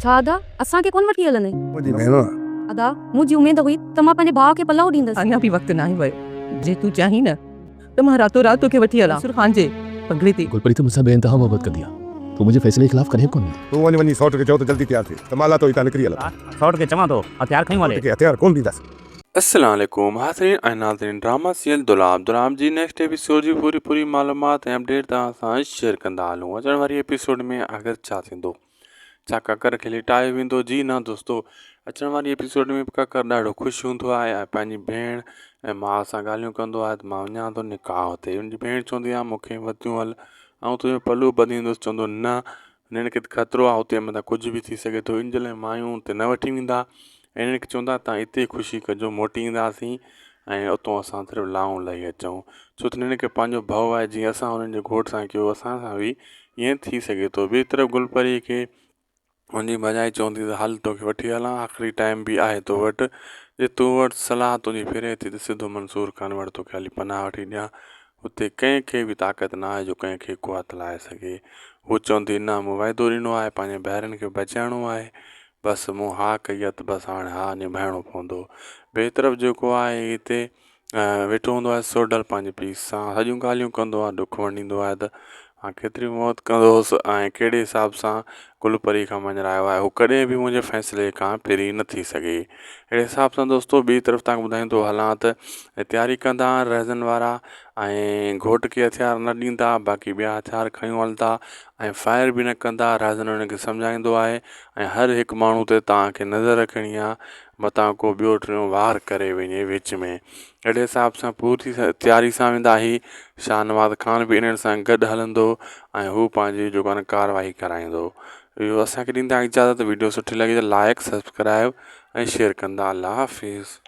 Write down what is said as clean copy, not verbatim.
ڇا ادا، اسان کي ڪونه وٺي هلندين؟ منهنجي ڀيڻ. ادا، منهنجي اميد هئي ته مان پنهنجي ڀاء کي پلئه ڏيندس. اڃا به وقت ناهي ويو. جي تون چاهين نه ته مان راتو رات توکي وٺي هلان منصور خان جي بنگلي تي. گل پري ته مون سان بي انتها محبت ڪندي آ. تون منهنجي فيصلي جي خلاف ڪڏهن به ڪونه ويندي. تون وڃ وڃي سئوٽ کي چئو ته جلدي تيار ٿئي ته مان لاٿو هتان نڪري هلان. سئوٽ کي چوان ٿو هٿيار کنيون هلي. سئوٽ کي هٿيار ڪونه ڏيندس. السلام عليڪم حاضرين ۽ ناظرين ڊراما سيريل دولاب دولاب جي نيڪسٽ ايپيسوڊ جي پوري پوري معلومات ۽ اپڊيٽ توهان سان شيئر ڪندا هلون اچڻ واري ايپيسوڊ ۾ آخر ڇا ٿيندو ڇا ڪڪر کي لٽايو ويندو جي نه دوستو اچڻ واري ايپيسوڊ ۾ ڪڪر ڏاڍو خوش هوندو آهي ۽ پنهنجي ڀيڻ ۽ ماء سان ڳالهيون ڪندو آهي ته مان وڃان ٿو نڪاح تي هن جي ڀيڻ چوندي آهي مون کي وتيون هل آئون تنهنجو پلو ٻڌيندس چوندو نه هنن کي ته خطرو آهي اتي متان ڪجهه به ٿي سگهي ٿو ان جي لاء مايون اتي نه وٺي ويندا ۽ هنن کي چوندا توهان اتي خوشي ڪجو موٽي اينداسين ۽ اتو اسان صرف لائون لهي اچون ڇو ته هنن کي پنهنجو ڀؤ آهي جيئن اسان هنن جي گهوٽ سان ڪيو اسان سان به ائين ٿي سگهي ٿو ٻي طرف گل پريء کي هن جي ڀاڄائي چوندي ته هل توکي وٺي هلان آخري ٽائيم به آهي تو وٽ جي تو وٽ صلاح تنهنجي ڦري ٿي ته سڌو منصور خان وٽ توکي هلي پناهه وٺي ڏيان اتي ڪنهن کي به طاقت نه آهي جو ڪنهن کي ڪو هٿ لائي سگهي. هوء چوندي، نه، مون وعدو ڏنو آهي، پنهنجي ڀائرن کي بچائڻو آهي. بس مون ها ڪئي آهي ته بس هاڻي ها نڀائڻو پوندو. ٻئي طرف جيڪو آهي هتي ويٺو هوندو آهي سوڍل پنهنجي پيء سان سڄيون ڳالهيون ڪندو آهي، ڏک ونڊيندو آهي ته مان ڪيتري موت ڪندو هوس ۽ ڪهڙي حساب سان گل پريء کان مڃرايو آهي. هو ڪڏهن به منهنجي فيصلي کان ڦري نه ٿي سگهي. اهڙي حساب سان دوستو ٻي طرف توهان کي ٻڌائيندو هلان ته تياري ڪندا آهن رهزن وارا ۽ گهوٽ کي هٿيار نه ڏيندا باقي ٻيا هٿيار کنيو هلندا ۽ فائر به نه ڪندا رهزن انهن کي سمجهائيندو آهي ۽ هر هڪ ماڻهو تي توهان کي نظر رکڻي آهي متان ڪو ٻيو ٽيون وار ڪري وڃي وچ ۾ اهڙي حساب سان پوري تياري سان ويندا هي شاهنواز خان به انهن سان گڏ هلندو ۽ هو پنهنجي جيڪو آهي ڪارروائي ڪرائيندو اهو اسان کي ڏيندا اجازت ويڊيو سٺي لڳي ته لائڪ سبسڪرائب ۽ شيئر ڪندا الله حافظ.